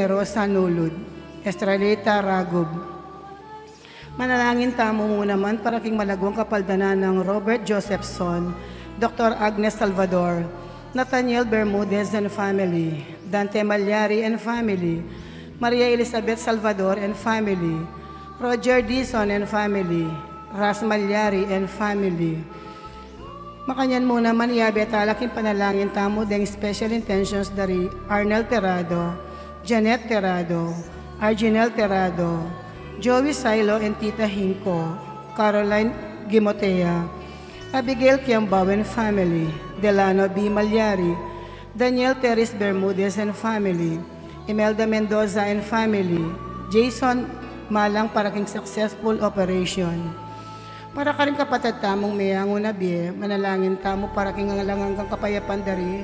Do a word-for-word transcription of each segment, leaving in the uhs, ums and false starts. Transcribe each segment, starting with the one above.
Rosa Nulud, Estrelita Ragub. Manalangin tamu mu naman para king malagwang kapaldanan nang Robert Josephson, Doktor Agnes Salvador, Nathaniel Bermudez and family, Dante Malyari and family, Maria Elizabeth Salvador and family, Roger Dizon and family, Ras Malyari and family. Makanyan mu naman, iyabe tala king panalangin tamu deng special intentions dari Arnel Terrado, Janet Terrado, Arginel Terrado, Joey Silo and Tita Hinco, Caroline Gimotea, Abigail Kiambao and family, Delano B. Malyari, Daniel Teres Bermudez and family, Imelda Mendoza and family, Jason Malang para king successful operation. Para karing kapatad tamung meyangu na bie, manalangin tamu para king alang anggang kapayapan dari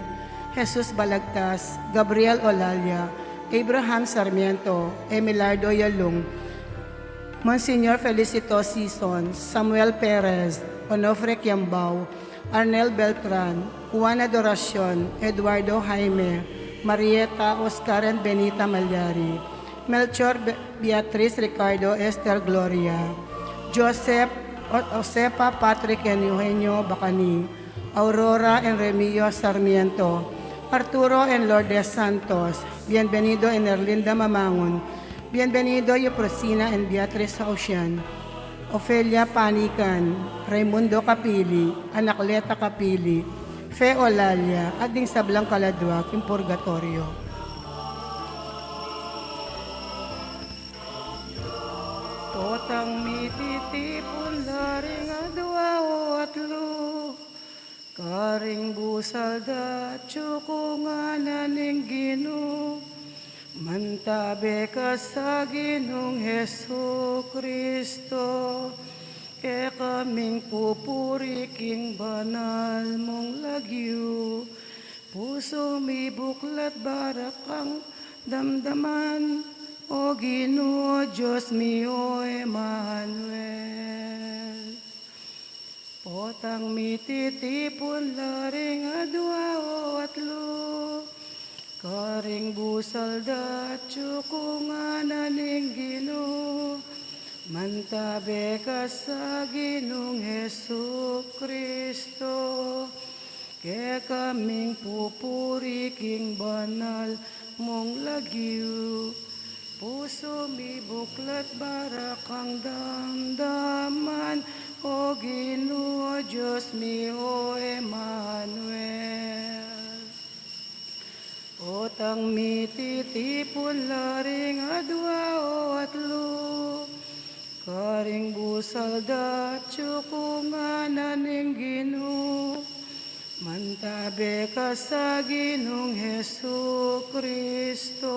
Jesus Balagtas, Gabriel Olalia, Abraham Sarmiento, Emilardo Yalung, Monsignor Felicito Sison, Samuel Perez, Onofre Kiambao, Arnel Beltran, Juan Adoracion, Eduardo Jaime, Marieta, Oscar and Benita Malyari, Melchor Be-, Beatriz, Ricardo, Esther, Gloria, Joseph, O-, Josefa, Patrick and Eugenio Bacani, Aurora and Remio Sarmiento, Arturo and Lourdes Santos, Bienvenido and Erlinda Mamangun, Bienvenido Euprosina and Beatriz Hausian, Ofelia Panican, Raimundo Capili, Anacleta Capili, Fe Olalia, at ding sablang kaladwa king purgatorio. Potang mititipun la ring adua o atlu, karing busal datyu kung ngana ning Ginu, mantabe ka sa Ginung Jesu-Cristo, kekaming pupuri king banal mung lagyu, pusu mi buklat barakang damdaman, O Ginu, O Dios mi, O Emmanuel. Potang mititipun la ring adua o atlu, karing busal datyu kung ngana ning Ginu, mantabe ka sa Ginung Jesu-Cristo, kekaming pupuri king banal mung lagyu, pusu mi buklat barakang damdaman, O Ginu, O Dios mi, O Emmanuel. Potang mititipun la ring adua o atlu, karing busal datyu kung ngana ning Ginu, mantabe ka sa Ginung Jesu-Cristo,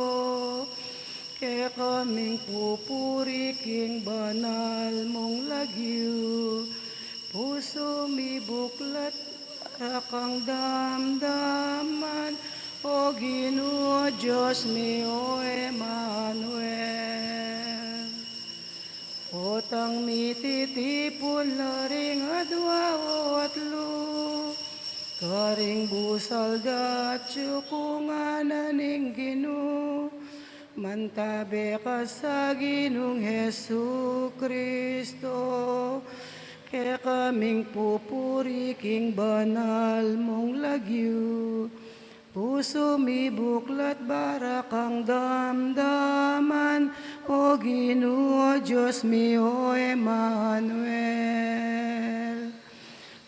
kekaming pupuri king banal mung lagyu, pusu mi buklat barakang damdaman, O Ginu, O Dios mi, O Emmanuel. Potang mititipun la ring adua o atlu, karing busal datyu kung ngana ning Ginu, mantabe ka sa Ginung Jesu-Cristo, kekaming pupuri king banal mung lagyu, pusu mi buklat barakang damdaman, O Ginu, O Dios mi, O Emmanuel.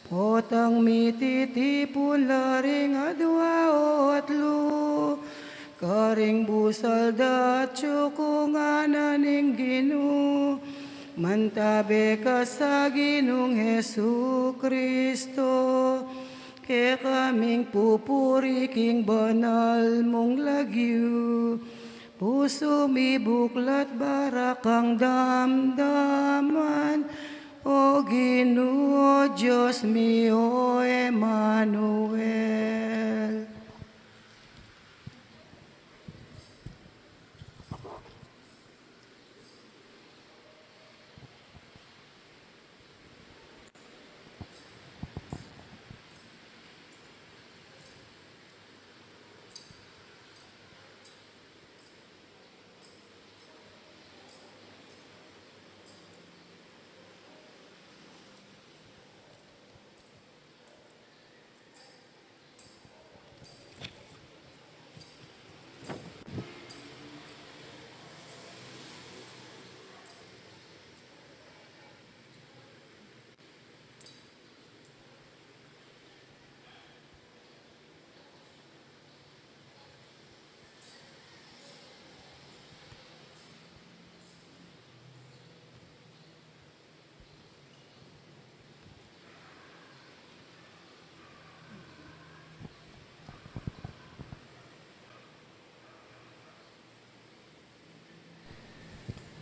Potang mititipun la ring adua o atlu, karing busal datyu kung ngana ning Ginu, mantabe ka sa Ginung Jesu-Cristo, kekaming pupuri king banal mung lagyu, pusu mi buklat barakang damdaman, O Ginu, O Dios mi, O Emmanuel.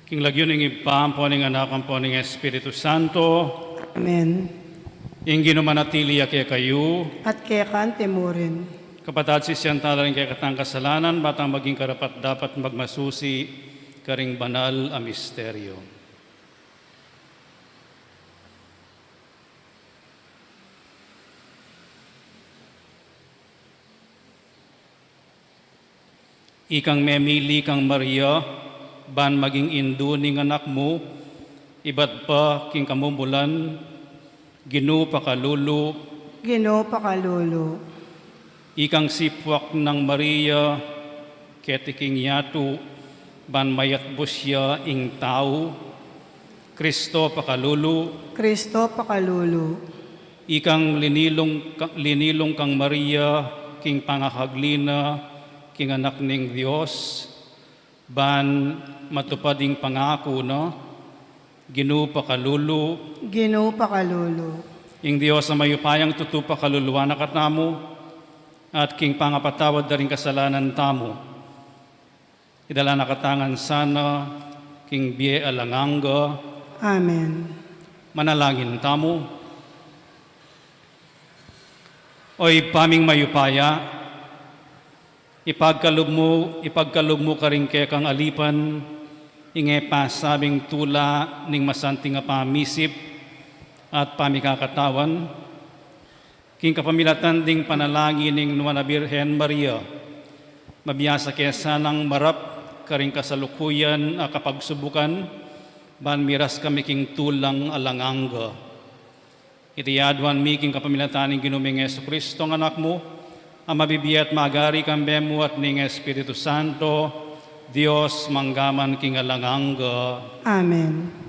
King lagyu ning Ibpa, ampo ning Anak, ampo ning Espiritu Santo. Amen. Ing Ginu manatili ya kekayu. At keka naman murin. Kapatad, sisian tala ring kekatang kasalanan, ba tang maging karapat-dapat magmasusi karing banal a misteryo. Ikang memili kang Maria, ban maging indu ning Anak mu, ibat pa king kamumulan, Ginu pakalulu. Ginu pakalulu. Ikang sipuak nang Maria, keti king yatu, ban mayatbus ya ing tau, Kristo pakalulu. Kristo pakalulu. Ikang linilung ka-, linilung kang Maria, king pangakagli na, king Anak ning Dios, ban matupad ing pangaku na, Ginu pakalulu. Ginu pakalulu. Ing Dios a mayupayang tutu pakaluluan na katamu, at king pangapatawad da ring kasalanan tamu, idala na katamu ngan sana king bie alang angga. Amen. Manalangin tamu. O Ibpa ming mayupaya, ipagkalub mu, ipagkalub mu karing kekang alipan, ing e pasabing tula ning masanting a pamisip at pamikakatawan, king kapamilatan ding panalangin ning Nuan a Birhen Maria, mabiasa ke sanang marap karing kasalukuyan a kapagsubukan, ban miras kami king tulang alang angga. Iti aduan mi king kapamilatan ning Ginu ming Jesucristo, a Anak mu, a mabibie at magari kambe mu at ning Espiritu Santo, Dios, mangga man king alang angga. Amen.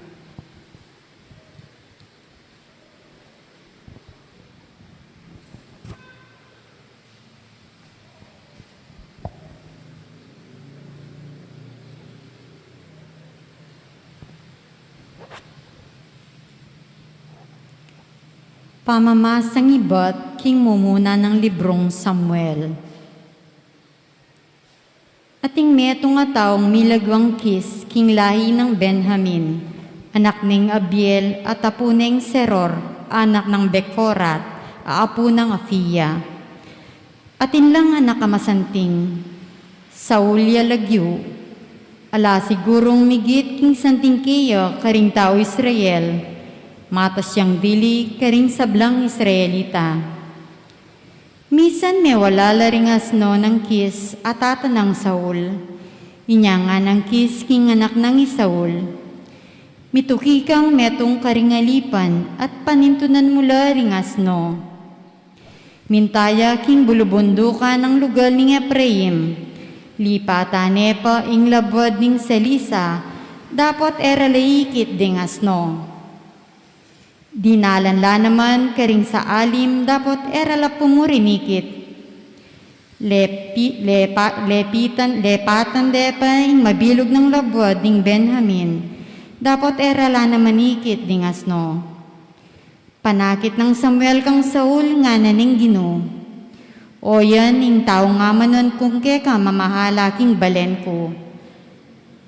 Pamamasang ibat king mumuna nang librung Samuel. Atin metung a taung milagwang Kis king lahi nang Benjamin, anak neng Abiel, at apu neng Seror, anak nang Becorath, a apu nang Aphiah. Atin lang anak a masanting, Saul ya lagyu. Ala sigurung migit king santing keya karing tau Israel, matas yang dili karing sablang Israelita. Misan mewala la ring asno nang Kis a tata nang Saul. Inya ngana nang Kis king anak nang i Saul, "Mituki kang metung karing alipan at panintunan mu la ring asno. Minta ya king bulubundukan nang lugal ning Ephraim, lipatan ne pa ing labuad ning Salisa, dapot e ra la ikit ding asno." Dinalan la naman karing Saalim dapot e ra la pumurin ikit. Lepi-, lepa-, lepitan, lepatan de pa ing mabilug nang labuad ning Benjamin, dapot e ra la naman ikit ding asno. Panakit nang Samuel kang Saul, ngana ning Ginu, "O yan ing taung amanuan kung keka mamahala king balen ku."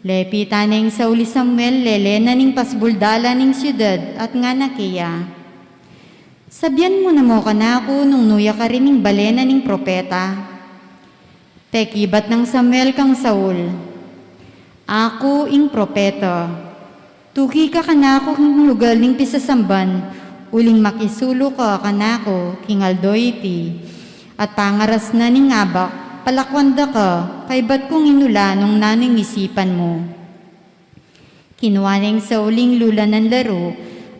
Lepitan neng Saul i Samuel lele na ning pasbul dalan ning siudad at ngana keya, "Sabian mu na mu kanaku nung nu ya karin ing balen na ning propeta." Pekibat nang Samuel kang Saul, "Aku ing propeta. Tuki ka kanaku king lugal ning pisasamban, uling makisulu ka kanaku king aldo iti, at pangaras na ning abak, palakuan da ka, kaybat kung inula nung nanu ing isipan mu." Kinua neng Saul ing lula nang laru,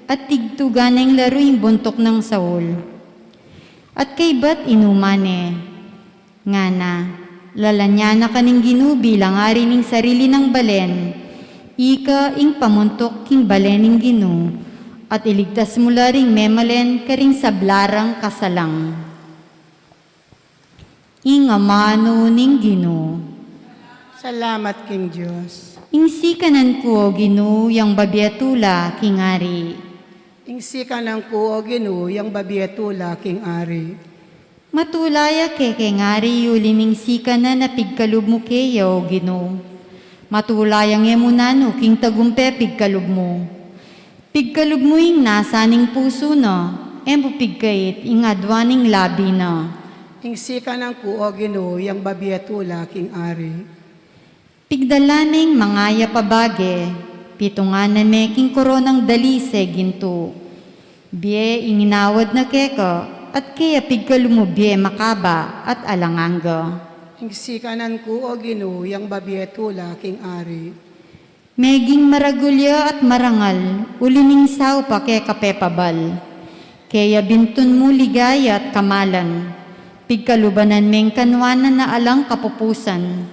at tigtugan neng laru ing buntuk nang Saul. At kaybat inuman ne, ngana, "Lalanyan na ka ning Ginu bilang ari ning sarili nang balen. Ika ing pamuntuk king balen ning Ginu, at iligtas mu la ring memalen karing sabla rang kasalang." Ing amanu ning Ginu. Salamat king Dios. Ing sikanan ku, O Ginu, yang babie tula king ari. Ing sikanan ku, O Ginu, yang babie tula king ari. Matula ya keng ari, uli ning sikanan a pigkalub mu keya, O Ginu. Matula yang e mu nanu king tagumpe pigkalub mu. Pigkalub mu ing nasa ning pusu na, e mu pigkait ing adua ning labi na. Ing sikanan ku, O Ginu, yang babie tula king ari. Pigdala ne ing mangayap a bage, pitungan na me king koronang dalise gintu. Bie ing inawad na keka, at keya pigkalub mu bie makaba at alang angga. Ing sikanan ku, O Ginu, yang babie tula king ari. Meging maragul ya at marangal, uli ning saup a keka pepabal. Keya bintun mu ligaya at kamalan. Pigkaluban na meng kanwanan na alang kapupusan.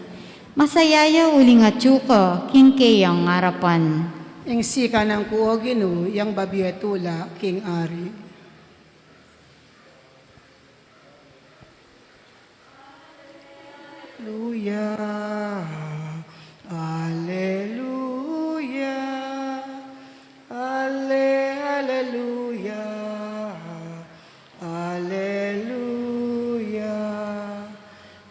Masaya ya uling atyu ka king keyang arapan. Ing sikanan ku, O Ginu, yang babie tula king ari. Aleluya, aleluya, ale, aleluya, aleluya.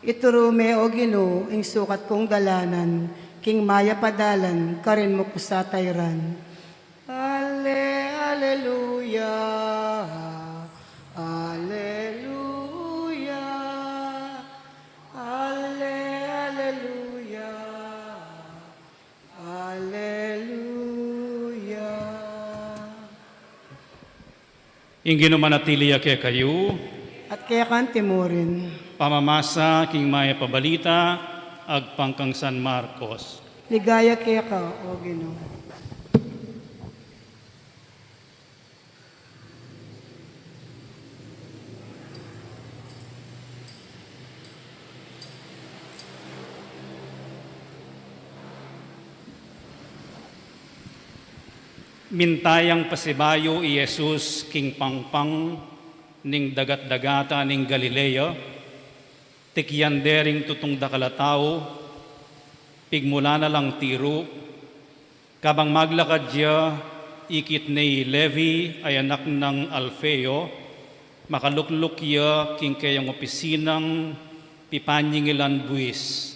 Ituru me, O Ginu, ing sukat kung dalanan, king mayap a dalan karin mu ku satayran. Ale, aleluya, aleluya, ale, aleluya, aleluya. Ing Ginu manatili ya kekayu. At keka mu rin. Pamamasa king mayap a balita agpang kang San Marcos. Ligaya keka, O Ginu. Minta yang pasibayu i Jesus king pangpang ning dagat-dagatan ning Galilea, tikyan de ring tutung dakal a tau, pigmula na lang Tiro. Kabang maglakad ya, ikit ne i Levi a anak nang Alfeo, makalukluk ya king keyang opisinang pipanyingilan buis.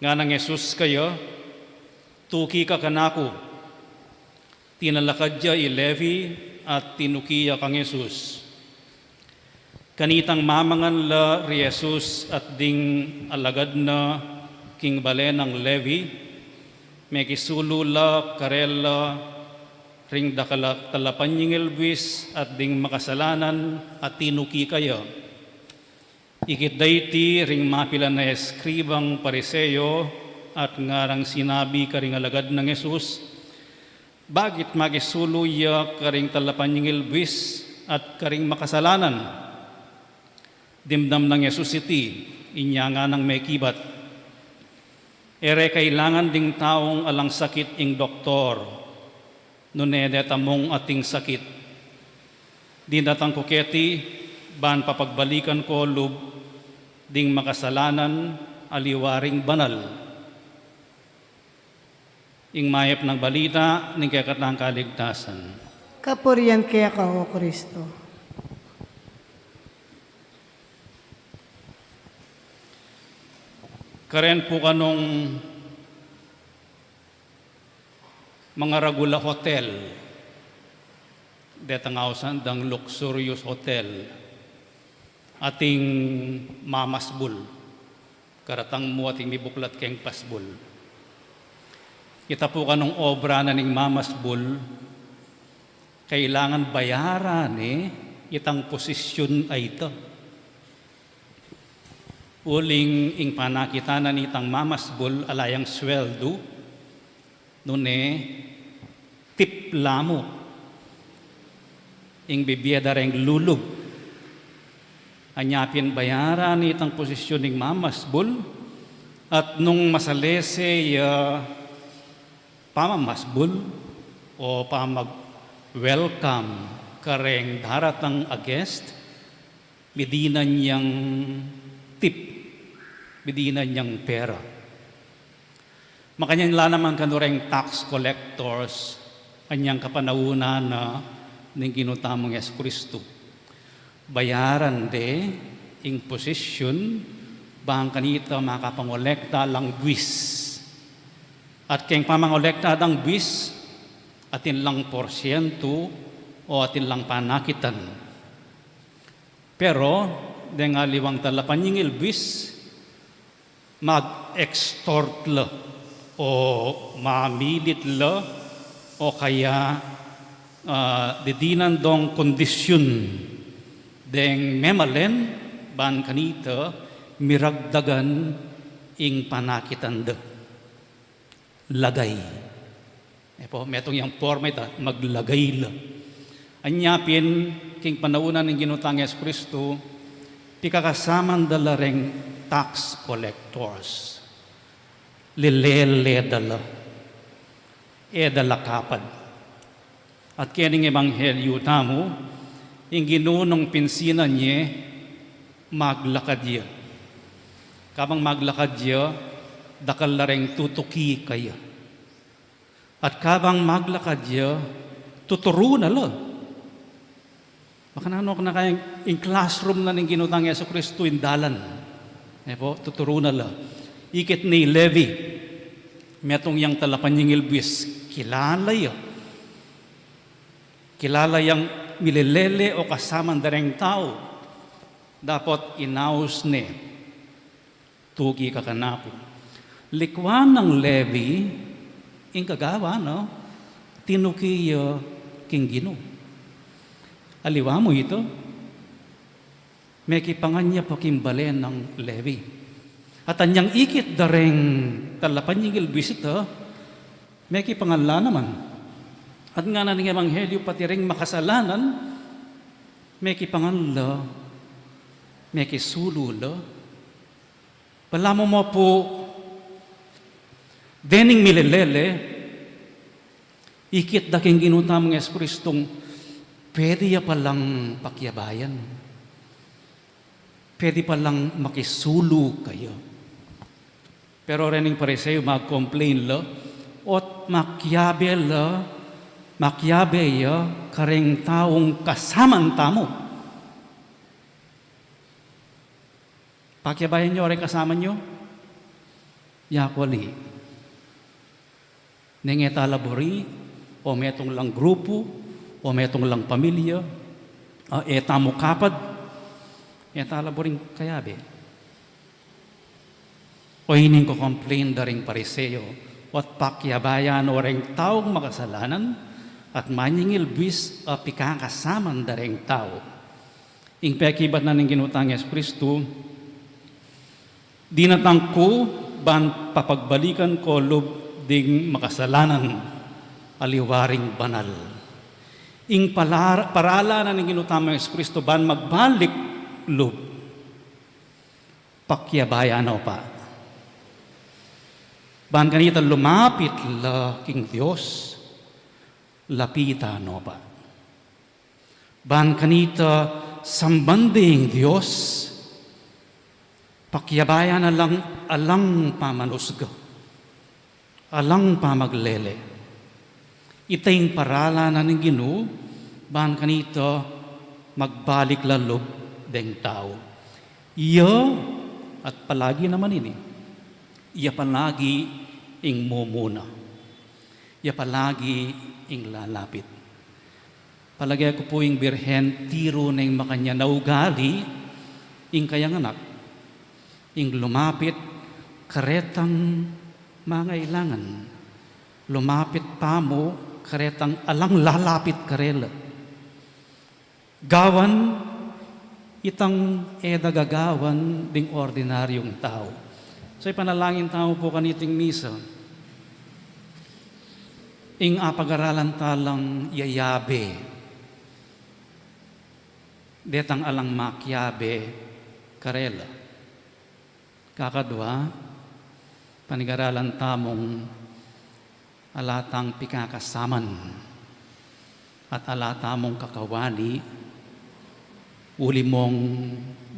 Nganang Jesus kaya, "Tuki ka kanaku." Tinalakad ya i Levi at tinuki ya kang Jesus. Kanitang mamangan la ri Jesus at ding alagad na king bale nang Levi, mekisulu la karela ring dakal a talapanyingil buis at ding makasalanan a tinuki kaya. Ikit da iti ring mapilan a eskribang Pariseo at ngarang sinabi karing alagad nang Jesus, "Bakit makisulu ya karing talapanyingil buis at karing makasalanan?" Dimdam nang Jesus iti, inya nganang mekibat, "E re kailangan ding taung alang sakit ing doktor, nune deta mung ating sakit. Dinatang ku keti ban papagbalikan ko lub ding makasalanan aliwa ring banal." Ing mayap nang balita ning kekatang kaligtasan. Kapurian keka, O Kristo. Karen pu kanung mangaragul a hotel, detang ausan dang luxurious hotel, ating mamasbul. Karatang mu ating mibuklat keng pasbul. Ita pu kanung obra na ning mamasbul, kailangan bayaran ne itang posisyun a ita. Uling ing panakit na nitang mamasbul ala yang sweldu, nune tip la mu. Ing bibie da reng lulub. Anya pin bayaran itang posisyun ning mamasbul, at nung masalese ya pamamasbul o pamag-welcome kareng daratang a guest, midinan yang tip, midinan yang pera. Makanyan la naman kanu reng tax collectors, anyang kapanaunan na ning Ginu tamung Jesucristo. Bayaran de ing posisyun, bang kanita makapangolekta lang buis. At keng pamangolekta dang buis, atin lang porsyento o atin lang panakitan. Pero deng aliwang talapanyingil buis, mag-extort la o mamilit la o kaya, ah, didinan dong kondisyun deng memalen ban kanita miragdagan ing panakitan da. Lagay. E po, metung yang porma ita, maglagay la. Anya pin, king panaun na ning Ginu tang Jesucristo, pikakasaman da la reng tax collectors. Lilele da la. E da la kapad. At kening ebanghelyu tamu, ing Ginu nung pinsinan ye, maglakad ya. Kabang maglakad ya, dakal la reng tutuki kaya. At kabang maglakad ya, tuturu na la. Makananu na kaya ing classroom na ning Ginu tang Jesucristo ing dalan. E po, tuturu na la. Ikit ne i Levi, metung yang talapanyingil buis, kilala ya. Kilala yang mililele o kasaman da reng tau. Dapot inaus ne, tuki ka kanaku. Likwan nang Levi, ing kagawa na, tinuki ya king Ginu. Aliwa mu ita, mekipangan ya pa king bale nang Levi. At anyang ikit da reng talapanyingil buis ita, mekipangan la naman. At ngana ning ebanghelyu pati reng makasalanan, mekipangan la, mekisulu la. Balamu mu pu, dening mililele, ikit da king Ginu tamung Jesucristong pwede ya palang pakiabayan. Pwede palang makisulu kaya. Pero rening Pariseo mag-complain la, ot makiabe la, makiabe ya kareng taung kasaman tamu. Pakiabayan yu reng kasaman yu? Yaku ali. Neng e ta la buri, o metung lang grupu, o metung lang pamilya, a, e tamu kapad, e ta la buring kayabe. O ining ko-complain da ring Pariseo, ot pakiabayan no reng taung makasalanan, at manyingil buis a pikakasaman da reng tau. Ing pekibat na ning Ginu tang Jesucristo, dinatang ku ban papagbalikan ko lub ding makasalanan, aliwa ring banal. Ing palar-, parala na ning Ginu tamung Jesucristo ban magbalik lub. Pakiabayan no pa. Ban kanita lumapit la king Dios, lapitan no pa. Ban kanita samban ding Dios, pakiabayan na lang alang pamanusga, alang pamaglele. Ita ing parala na ning Ginu, ban kanita magbalik la lub deng tau. Iya, at palagi naman ini, iya palagi ing mumuna. Iya palagi ing lalapit. Palage ku pu ing Birhen tiru neng makanyan a ugali, ing kayang anak, ing lumapit karetang mangailangan, lumapit pamu karetang alang lalapit karela. Gawan itang e da gagawan ding ordinaryung tau. So, ipanalangin tamu pu kaniting misa. Ing apagaralan ta lang yayabe, detang alang makiabe karela. Kakadwa, panigaralan tamung ala tang pikakasaman at ala tamung kakawani, uli mong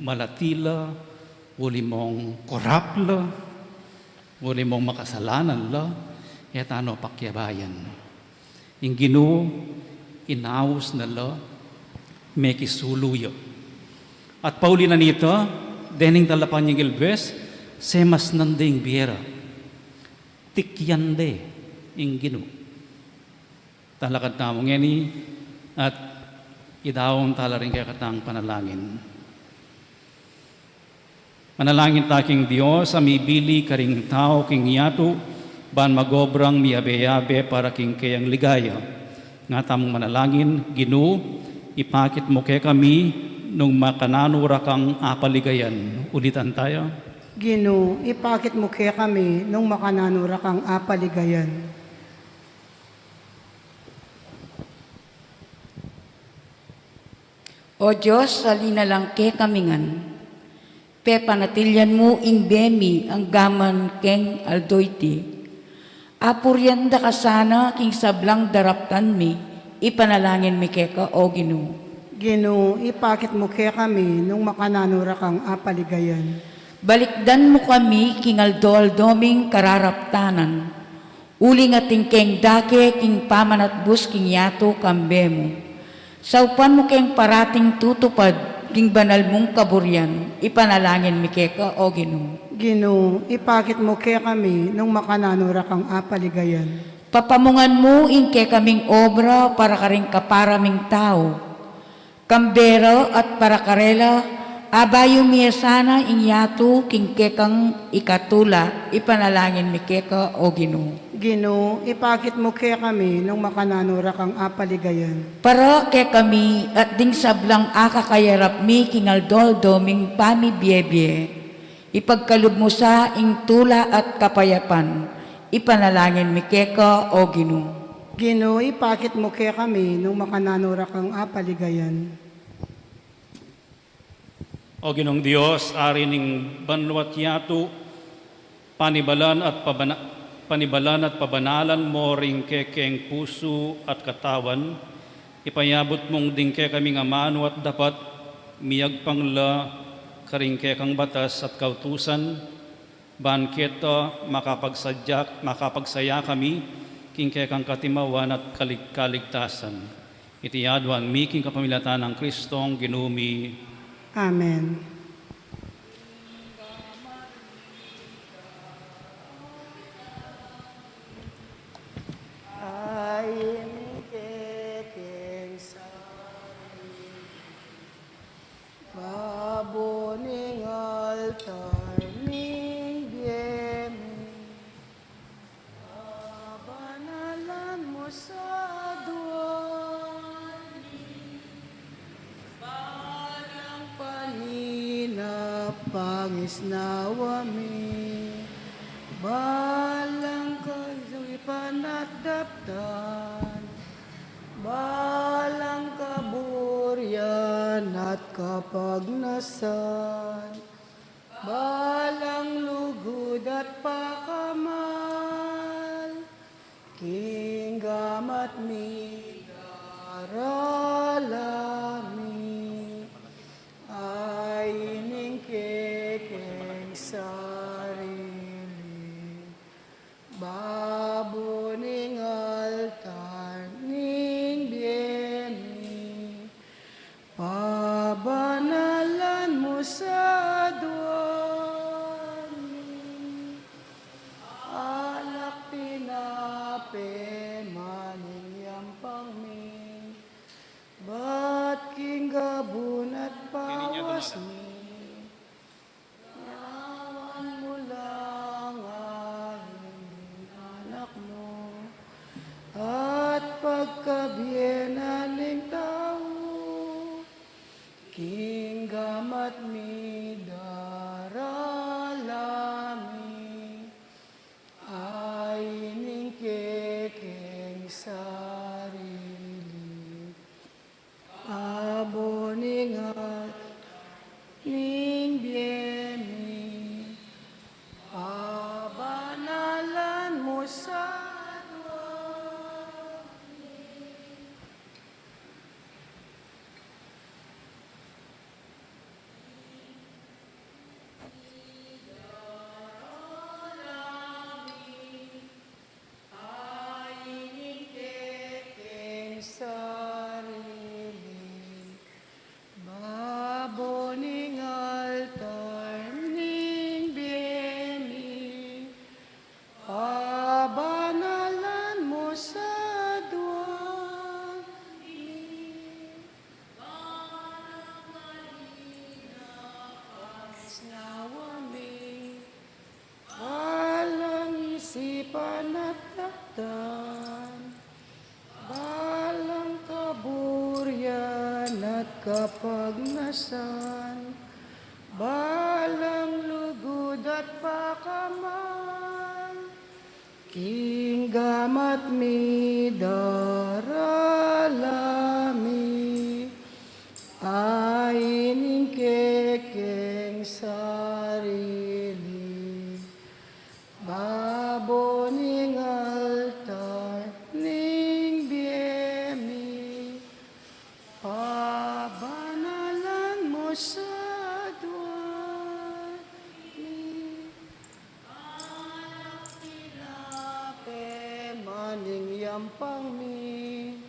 malati la, uli mong korap la, uli mong makasalanan la, e ta no pakiabayan. Ing Ginu, inaus na la, mekisulu ya. At pauli na nita, dening talapanyingil buis, semasnan ding bie ra. tikyan de ing Ginu. Talakad tamu ngeni at idaun tala ring kekatang panalangin. Manalangin ta king Dios a mibili karing tau king yatu, ban magobrang miyabe-yabe para king keyang ligaya. Nga tamung manalangin, Ginu, ipakit mu kekami nung makananu ra kang apaligayan. Ulitan taya. Ginu, ipakit mu kekami nung makananu ra kang apaligayan. O Dios, salina lang kekami ngan, pepanatilyan mu ing bie mi anggaman keng aldo iti. Apurian da ka sana king sablang daraptan mi, ipanalangin mi keka, o Ginu. Ginu, ipakit mu kekami nung makananu ra kang apaligayan. Balikdan mu kami king aldo-aldo ming kararaptanan. Uling atin keng dake king pamanatbus king yatu kambe mu. Saupan mu keng parating tutupad king banal mung kaburian, ipanalangin mi keka, o Ginu. Ginu, ipakit mu kekami nung makananu ra kang apaligayan. Papamungan mu ing kekaming obra para karing kapara ming tau. Kambe ra at para karela, abayu mi ya sana ing yatu king kekang ikatula, ipanalangin mi keka, o Ginu. Ginu, ipakit mu kekami nung makananu ra kang apaligayan. Para kekami at ding sablang akakayarap mi king aldo-aldo ming pamibie-bie. Ipagkalub mu sa ing tula at kapayapan, ipanalangin mi keka, o Ginu. Ginu, ipakit mu kekami nung makananu ra kang apaligayan. O Ginung Dios, Ari ning banua't yatu, panibalan at pabana-, panibalan at pabanalan mo ring kekeng pusu at katawan, ipayabut mung ding kekaming amanu at dapat miyagpang la karing kekang batas at kautusan, ban keta makapagsadya, makapagsaya kami king kekang katimawan at kalig-, kaligtasan. Iti aduan mi king kapamilatan nang Kristong Ginu mi. Amen. Ay, ning kekeng sari, babo ning altar ning bie mi, pabanalan mu sa aduan mi. Balang panina pangisnawa mi, balang kasakipan at daptan, balang kaburian at kapagnasan, balang lugud at pakamal, king gamat mi darala mi, ay ning kekeng sarili. Babo ning altar ning bie mi, pabanalan mu sa aduan mi. Alak, tinape, man ing yampang mi, bat king gabun at pawas mi, ngana mu lang ing anak mu, at pagkabie na ning tau, king gamat mi darala mi, ay ning kekeng sarili. Babo ning altar ning bie mi, pabanalan mu sa aduan mi. Tan, balang kaburian at kapagnasan, balang lugud at pakamal, king gamat mi darala mi, ain ing kekeng sarili. Babo ning altar ning bie mi, pabanalan mu sa aduan mi. Balang tilape man ing yampang mi,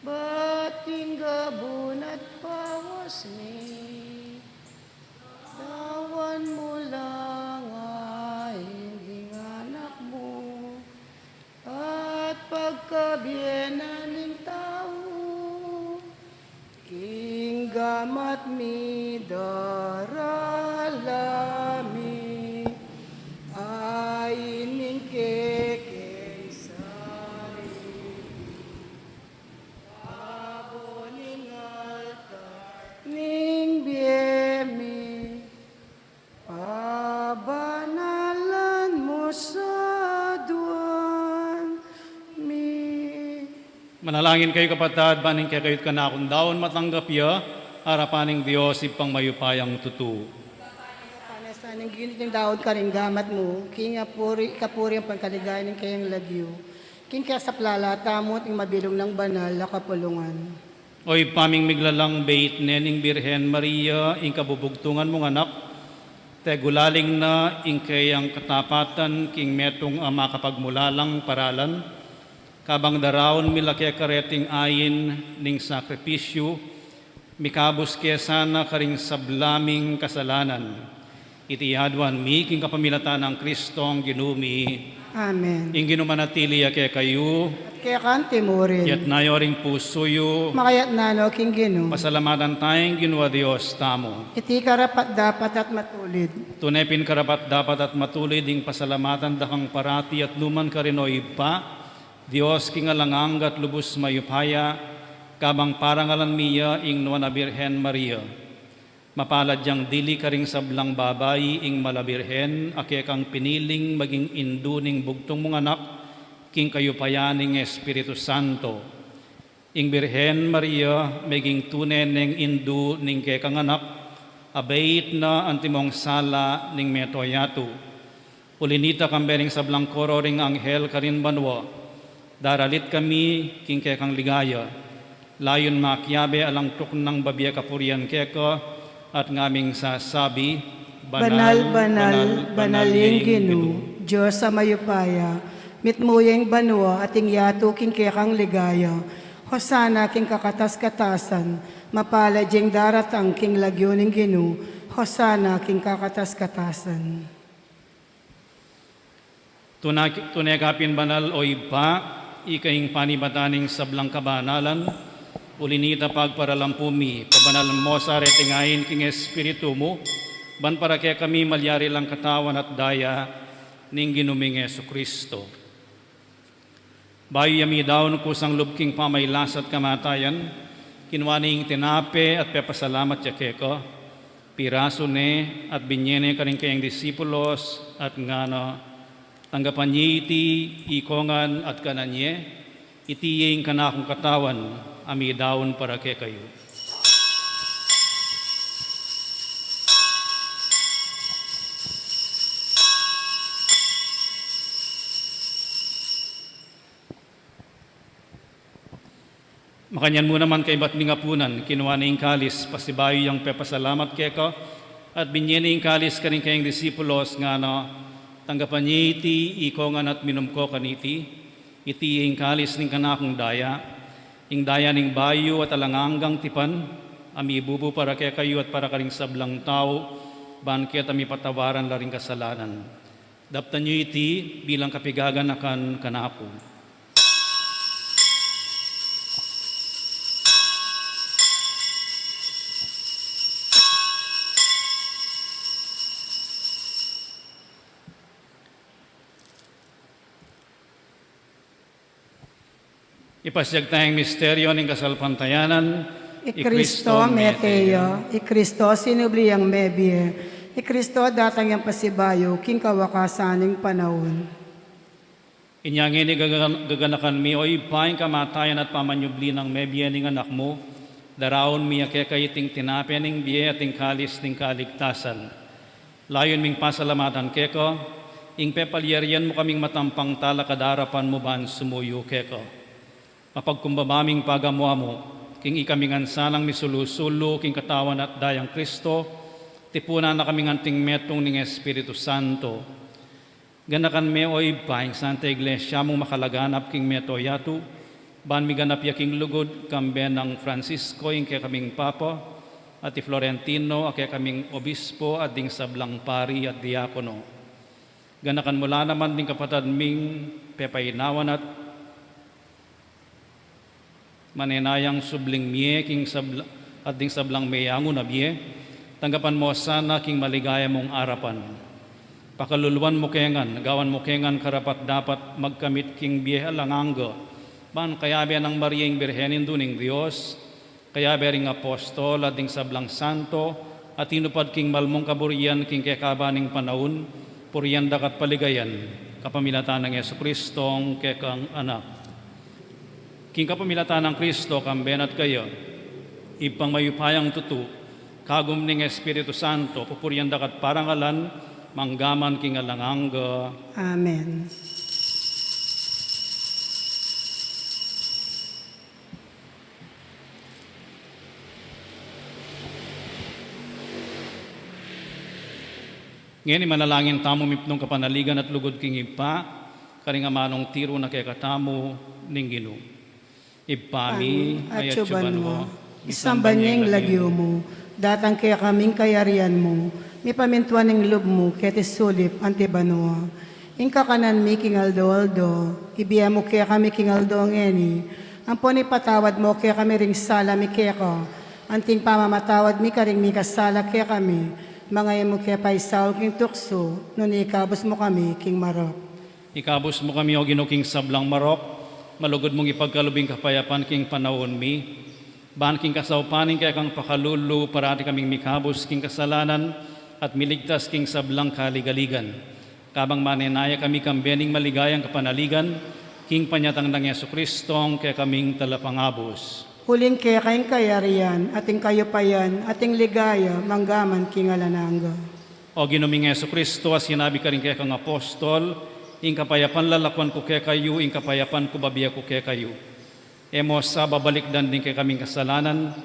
bat king gabun at pawas mi. Dawan mu lang ain ding anak mu, at pagkabie na ning tau, king gamat mi darala mi, ain ing kekeng sarili. Babo ning altar ning bie mi, pabanalan mu sa aduan mi. Manalangin kayu, kapatad, ban ing kekayu't kanakung daun matanggap ya arapan ning Dios Ibpang mayupayang tutu. Panesan ing ginit ning daun karing gamat mu, king apuri, kapurian ampong kaligayan ning kayang lagyu, king kasaplalan tamu at ning mabilug nang banal a kapulungan. O Ibpa ming miglalang, beit ne ning Birhen Maria ing kabubugtungan mung anak, tegulaling na ing kayang katapatan king metung a makapagmulalang paralan, kabang daraun mi la keka reting ain ning sakripisyu, mikabus ke sana karing sabla ming kasalanan. Iti aduan mi king kapamilatan nang Kristong Ginu mi. Amen. Ing Ginu manatili ya kekayu. At keka mu rin. Itas yu ring pusu yu. Makatas no king Ginu. Pasalamatan taya ing Ginu a Dios tamu. Iti karapat-dapat at matulid. Tune pin karapat-dapat at matulid ing pasalamatan da kang parati at nukarin man, O Ibpa, Dios king alang angga at lubus mayupaya, kabang parangalan mi ya ing Nuan a Birhen Maria. Mapalad yang dili karing sablang babai ing mala Birhen a kekang piniling maging indu ning bugtung mung anak, king kayupayan ning Espiritu Santo. Ing Birhen Maria meging tune neng indu ning kekang anak, a beit na antimong sala ning meto yatu. Uli na nita, kambe ring sablang koro ring anghel karin banua, daralit kami king kekang ligaya. Layun makiabe alang tuknang babie kapurian keka, at ngaming sasabi, banal, banal, banal ya ing Ginu, Dios a mayupaya, mitmu ya ing banua at ing yatu king kekang ligaya. Hosana king kakatas-katasan, mapalad ya ing daratang king lagyu ning Ginu, Hosana king kakatas-katasan. Tuna-, tune ka pin banal, O Ibpa, ika ing panibatan ning sablang kabanalan, uli na nita pagparalampu mi, pabanalan mu sa reting ain king Espiritu mu, ban para kekami malyari lang katawan at daya ning Ginu ming Jesucristo. Bayu ya midaun kusang lub king pamailas at kamatayan, kinua ne ing tinape at pepasalamat ya keka, pirasu ne at binye ne karing kayang disipulos at ngana, tanggapan ye iti ikongan at kanan ye, iti ya ing kanakung katawan a midaun para kekayu. Makanyan mu naman kaybat ning apunan, kinua ne ing kalis, pasibayu yang pepasalamat keka, at binye ne ing kalis karing kayang disipulos, ngana, tanggapan ye iti ikongan at minum ko kaniti, iti ing kalis ning kanakung daya, ing daya ning bayu at alang anggang tipan, a mibubu para kekayu at para karing sablang tau, ban keta mipatawaran la ring kasalanan. Daptan yu iti bilang kapigaganakan kanaku. Ipasiag taya ing misteryo ning kasalpantayanan. I Kristo mete ya, i Kristo sinubli yang mebie, i Kristo datang yang pasibayu king kawakasan ning panaun. Inya ngeni gagan-, gaganakan mi, o Ibpa, ing kamatayan at pamanyubli nang mebie ning Anak mu, daraun mi ya keka iting tinape ning bie at ing kalis ning kaligtasan. Layun ming pasalamatan keka ing pepalyarian mu kaming matampang talakad king arapan mu ban sumuyu keka. Mapagkumbaba ming pagamu-amu king ikami ngan sanang misulu-sulu king katawan at dayang Kristo, tipunan na kaming anting metung ning Espiritu Santo. Ganakan me, o Ibpa, ing Santa Iglesia mung makalaganap king mabilug a yatu, ban miganap ya king lugud, kambe nang Francisco, ing kekaming Papa, at i Florentino, a kekaming Obispo, at ding sablang pari at diakono. Ganakan mu la naman ding kapatad ming pepainawan at manenayang subling mie king sabla-, at ding sablang meyangu na bie, tanggapan mu sana king maligaya mung arapan. Pakaluluan mu ke ngan, gawan mu ke ngan karapat-dapat magkamit king bie alang angga, ban kayabe nang Maria ing Birhen Indu ning Dios, kayabe ring apostol at ding sablang santo, a tinupad king malmung kaburian king kekaban ning panaun, purian da ka at paligayan, kapamilatan nang Jesucristo, ing kekang Anak. King kapamilatan nang Kristo, kambe na at kaya, Ibpang mayupayang tutu, kagum ning Espiritu Santo, pupurian da ka at parangalan, mangga man king alang angga. Amen. Ngeni manalangin tamu mipnung kapanaligan at lugud king Ibpa, karing amanung tiru na kekatamu ning Ginu. Ibpa mi, atsu ka banua, misamban ya ing lagyu mu, datang kekami ing kayarian mu, mipamintuan ing lub mu keti sulip anti banua. Ing kakanan mi king aldo-aldo, ibie mu kekami king aldo ngeni, ampon ipatawad mu kekami ring sala mi keka, anti ing pamamatawad mi karing mikasala kekami, manga e mu ke paisaul king tuksu, nune ikabus mu kami king marok. Ikabus mu kami, o Ginu, king sablang marok, malugud mung ipagkalub ing kapayapan king panaun mi, ban king kasaupan ning kekang pakalulu, parati kaming mikabus king kasalanan at miligtas king sablang kaligaligan. Kabang manenaya kami kambe ning maligayang kapanaligan, king panyatang nang Jesucristo, ing kekaming Talapangabus. Uling keka ing kayarian, at ing kayupayan, at ing ligaya, mangga man king alang angga. O Ginu ming Jesucristo, a sinabi karing kekang apostol, ing kapayapan lalakwan ku kekayu, ing kapayapan ku babie ku kekayu. E mu sa babalikdan ding kekaming kasalanan,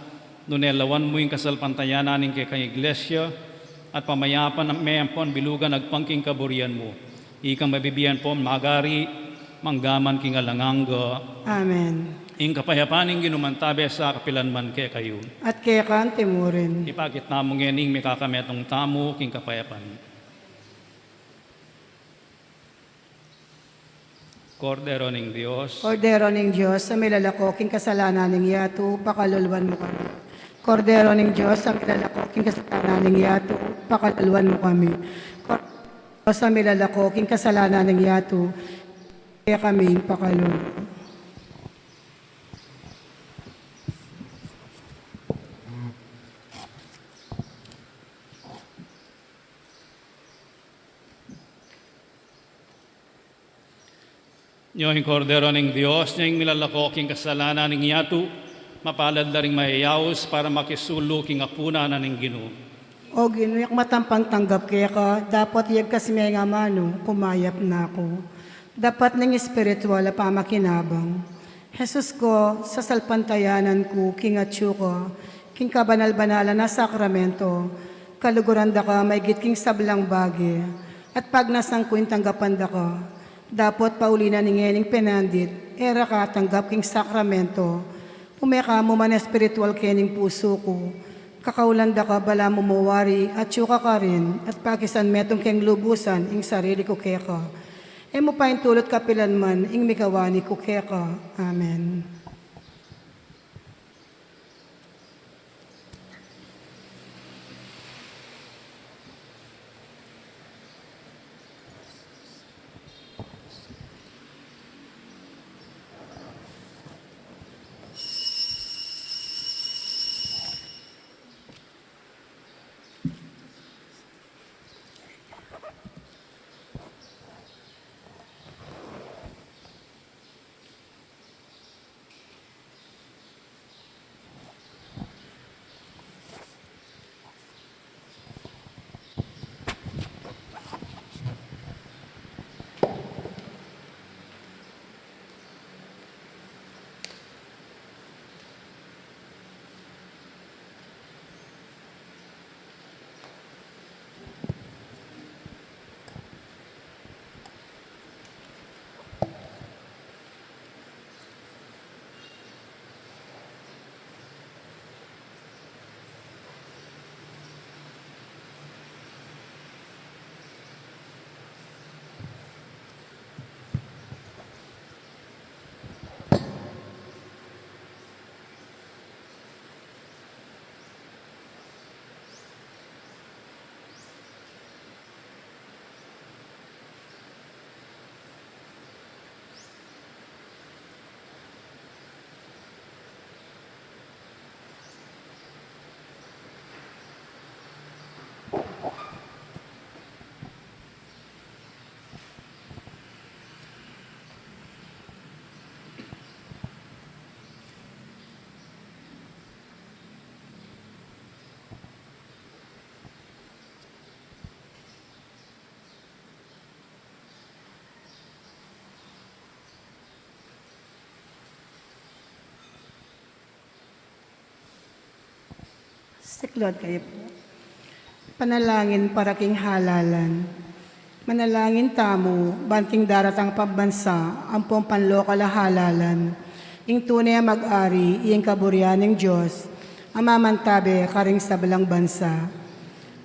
nune lawan mu ing kasalpantayanan ning kekang Iglesia, at pamayapan me ampon bilugan agpang king kaburian mu. Ikang mabibie ampon magari, mangga man king alang angga. Amen. Ing kapayapan ning Ginu mantabe sa kapilan man kekayu. At keka anti murin. Ipakit tamu ngeni ing mikakametung tamu king kapayapan. Kordero ning Dios. Kordero ning Dios, a milalako king kasalanan ning yatu, pakaluluan mu kami. Kordero ning Dios, a milalako king kasalanan ning yatu, pakaluluan mu kami. Kordero ning Dios, a milalako king kasalanan ning yatu, kekami pakalulu. Nyo ing Kordero ning Dios, nyo ing milalako king kasalanan ning yatu, mapalad la ring mayayaus para makisulu king apunan ning Ginu. O Ginu, e ku matampang tanggap keka, dapot iyagkas me ing amanu, kumayap na ku. Dapat ning espiritual a pamakinabang. Jesus ko, sasalpantayanan ku king atsu ka, king kabanal-banalan a sakramento, kaluguran da ka maigit king sablang bage, at pagnasan ku ing tanggapan da ka. Dapot pauli na ning ngening penandit, e ra ka tanggap king sakramento, pumeka mu man espiritual kening pusu ku, kakaulan da ka balamu mu wari, atsu ka karin, at pakisan metung keng lubusan ing sarili ku keka. E mu paintulut kapilan man ing mikawani ku keka. Amen. Siklaud kayu pu. Panalangin para king halalan. Manalangin tamu, ban king daratang pambansa, ampong panlokal a halalan, ing tune a mag-ari, ing kaburian ning Dios, a mamantabe karing sablang bansa.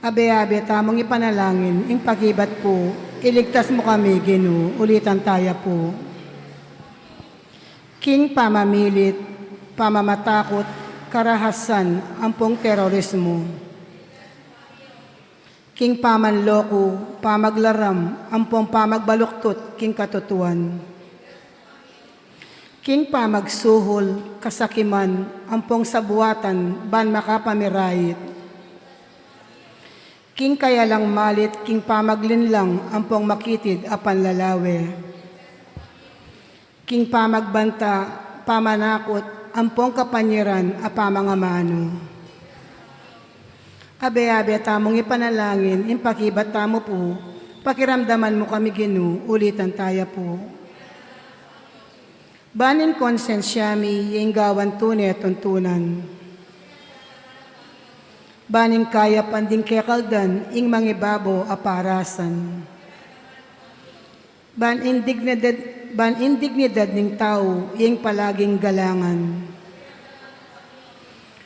Abe-abe tamung ipanalangin, ing pakibat pu, iligtas mu kami, Ginu, ulitan taya pu. King pamamilit, pamamatakut, karahasan, ampong terorismo. King pamanloku, pamaglaram, ampong pamagbaluktut, king katutuan. King pamagsuhul, kasakiman, ampong sabuatan, ban makapamirait. King kayalang malit, king pamaglinlang, ampong makitid, a panlalawe. King pamagbanta, pamanakut, ampong kapanyaran, a pamangamanu. Abe-abe tamung ipanalangin, ing pakibat tamu pu, pakiramdaman mu kami, Ginu, ulitan taya pu. Ban ing konsensya mi, ing gawan tune tuntunan. Ban ing kayapan ding kekaldan, ing mangibabo a parasan. Ban ing dignidad, ban ing dignidad ning tau, ing palaging galangan.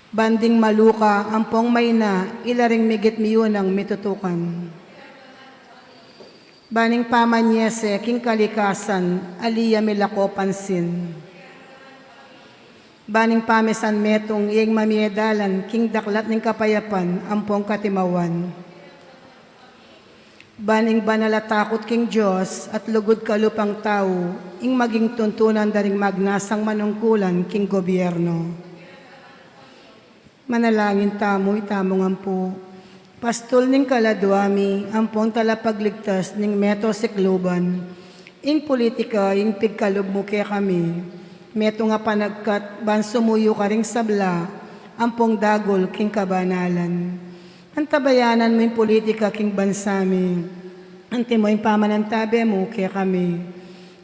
Ban ding maluka, ampong maina, ila ring migit miyunang mitutukan. Ban ing pamanyese, king kalikasan, ali ya milako pansin. Ban ing pamisan metung, ing mamie dalan, king daklat ning kapayapan, ampong katimawan. Ban ing banal a takut king Dios at lugud kalupang tau, ing maging tuntunan da ring magnasang manungkulan king gobyerno. Manalangin tamu, itamu ngan pu. Pastul ning kaladua mi, ampong talapagligtas ning meto sikluban. Ing pulitika, ing pigkalub mu kekami. Metung a panagkat, ban sumuyu karing sabla, ampong dagul king kabanalan. Antabayanan mu ing pulitika king bansa mi. Antimo ing pamanantabe mu kekami.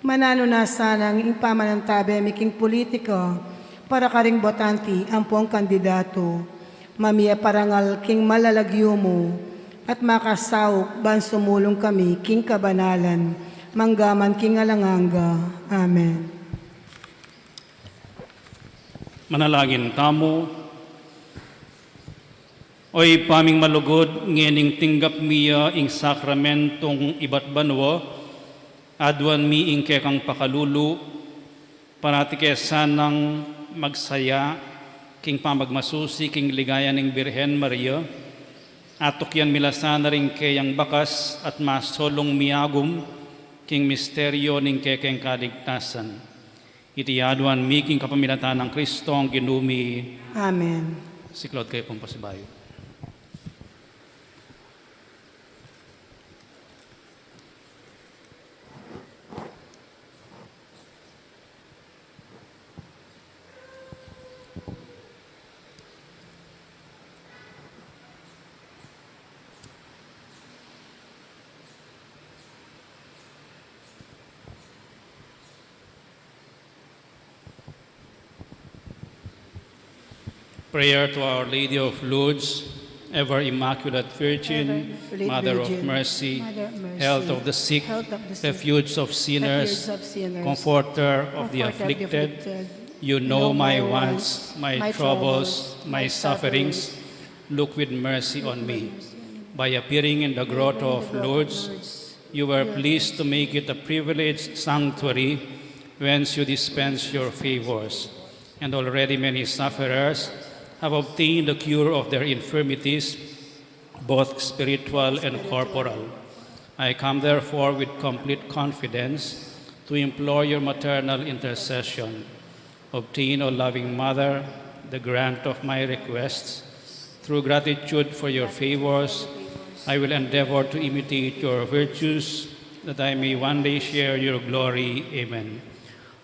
Mananu na sanang ing pamanantabe mi king pulitika para karing botante ampong kandidatu. Mamie parangal king malalagyu mu at makasaup ban sumulung kami king kabanalan manggaman king alang angga. Amen. Manalangin tamu. O Ibpa ming malugud, ngening tinggap mi ya ing sakramentong ibat banua, aduan mi ing kekang pakalulu, parati ke sanang magsaya king pamagmasusi king ligaya ning Birhen Maria, atukyan mi la sana ring keyang bakas at masolung miagum king misteryo ning kekeng kaligtasan. Iti aduan mi king kapamilatan nang Kristong Ginu mi. Amen. Siklaud kayu pung pasibayu. Prayer to Our Lady of Lourdes, ever Immaculate Virgin, Ever Immaculate Mother of Virgin, Mercy, Mother of Mercy, Health of the Sick, Health of the Sick, Refuge of Sinners, Refuge of Sinners, Comforter of the Comforter of the Afflicted, Afflicted, you know my wants, my troubles, my sufferings. Look with mercy on me. By appearing in the grotto of Lourdes, you were pleased to make it a privileged sanctuary whence you dispense your favors. And already many sufferers have obtained the cure of their infirmities, both spiritual and corporal. I come therefore with complete confidence to implore your maternal intercession. Obtain, O loving Mother, the grant of my requests. Through gratitude for your favors, I will endeavor to imitate your virtues, that I may one day share your glory. Amen.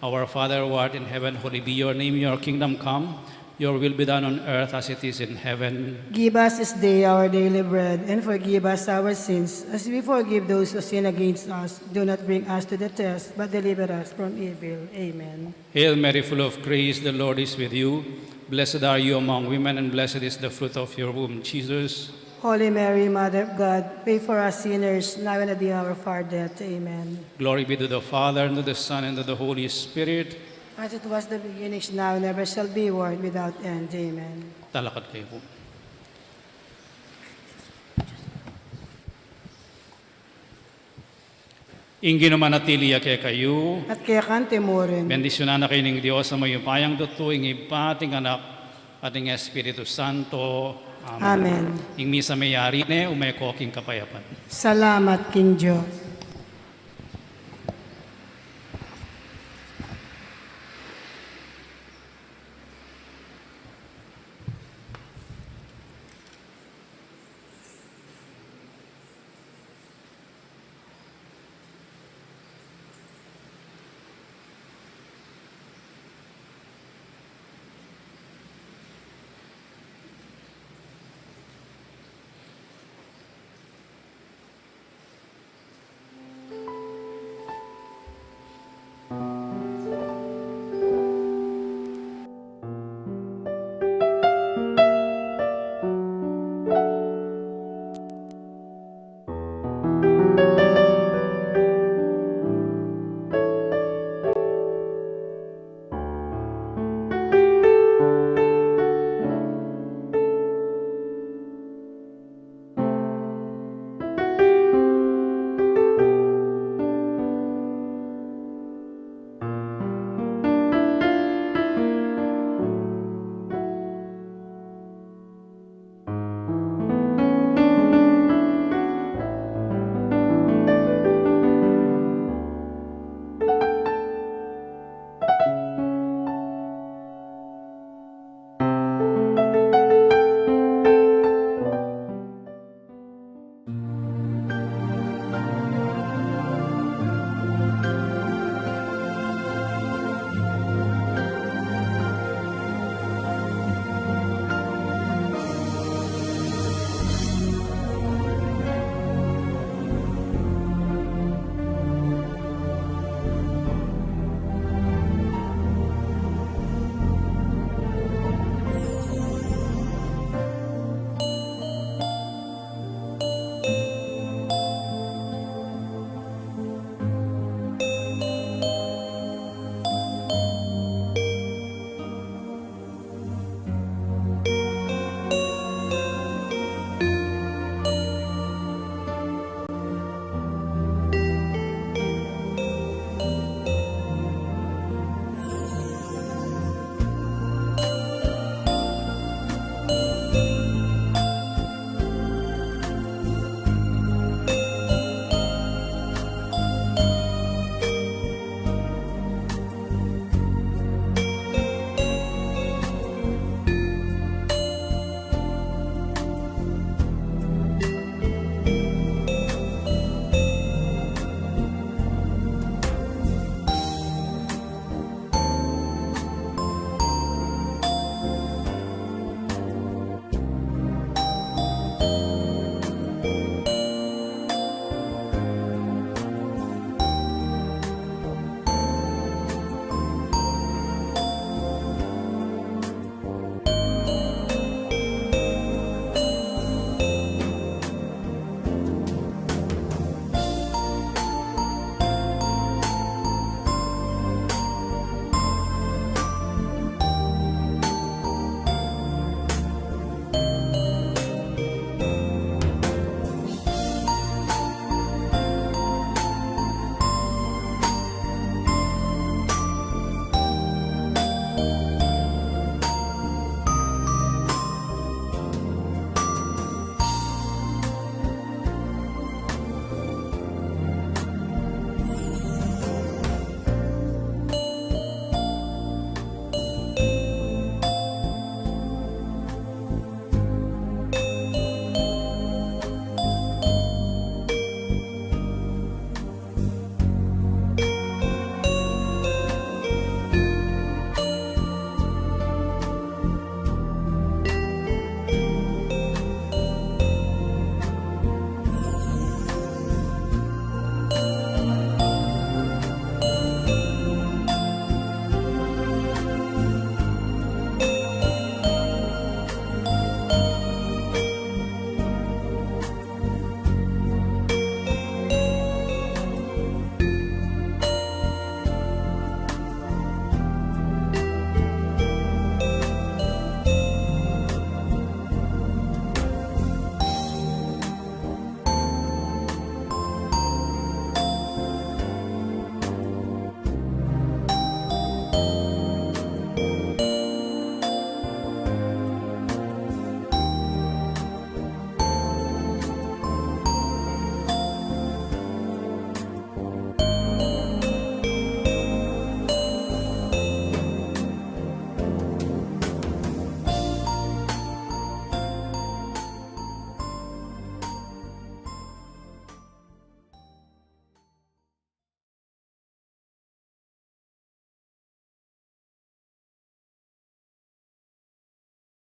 Our Father, who art in heaven, holy be your name. Your kingdom come, your will be done on earth as it is in heaven. Give us this day our daily bread, and forgive us our sins, as we forgive those who sin against us. Do not bring us to the test, but deliver us from evil. Amen. Hail Mary, full of grace, the Lord is with you. Blessed are you among women, and blessed is the fruit of your womb, Jesus. Holy Mary, Mother of God, pray for us sinners, now and at the hour of our death. Amen. Glory be to the Father, and to the Son, and to the Holy Spirit. As it was the beginning, is now, and ever shall be, world without end. Amen. Talakad kayu pu. Ing Ginu manatili ya kekayu. At keka mu rin. Bendisyunan na kayu ning Dios a mayupayang tutu, ing Ibpa, at ing Anak, at ing Espiritu Santo. Amen. Ing misa meyari ne, ume ko king kapayapan. Salamat king Dios.